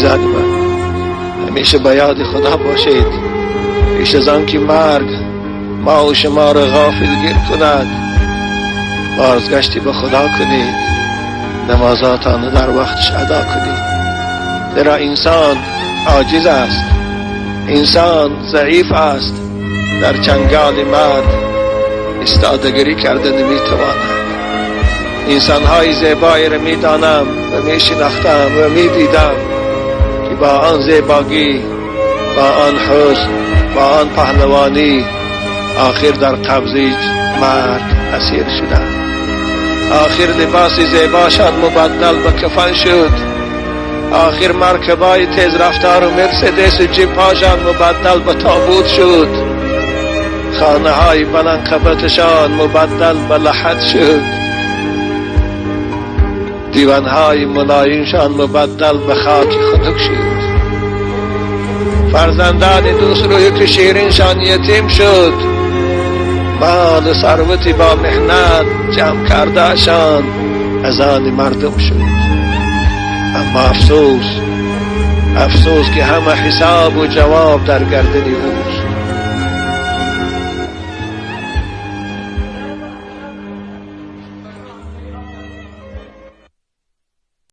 Азизони ман, ҳамеша ба ёди Худо бошед. Пеш аз он ки марг мо шуморо ғофилгир кунад, бозгаште ба Худо кунед, намозатонро дар вақташ адо кунед. Зеро инсон оҷиз аст, инсон заиф аст, дар чанголи марг истодагирӣ карда наметавонад. Инсонҳои зебоеро медонам ва мешинохтам ва медидам, ки бо он зебогӣ, бо он ҳусн, бо он паҳлавонӣ охир дар қабзаи марг асир шуданд. Охир либоси зебошон мубаддал ба кафан шуд. Охир маркабои тезрафтору Мерседесу ҷипҳошон мубаддал ба тобут шуд. Хонаҳои баландқабаташон мубаддал ба лаҳад шуд. Диванҳои мулоимшон мубаддал ба хоки хунук шуд. Фарзандони дӯстрӯю ки шириншон ятим шуд. Молу сарвати бо меҳнат ҷамъ кардаашон аз они мардум шуд. Аммо афсӯс, афсӯс, ки ҳама ҳисобу ҷавоб дар гардани ӯст.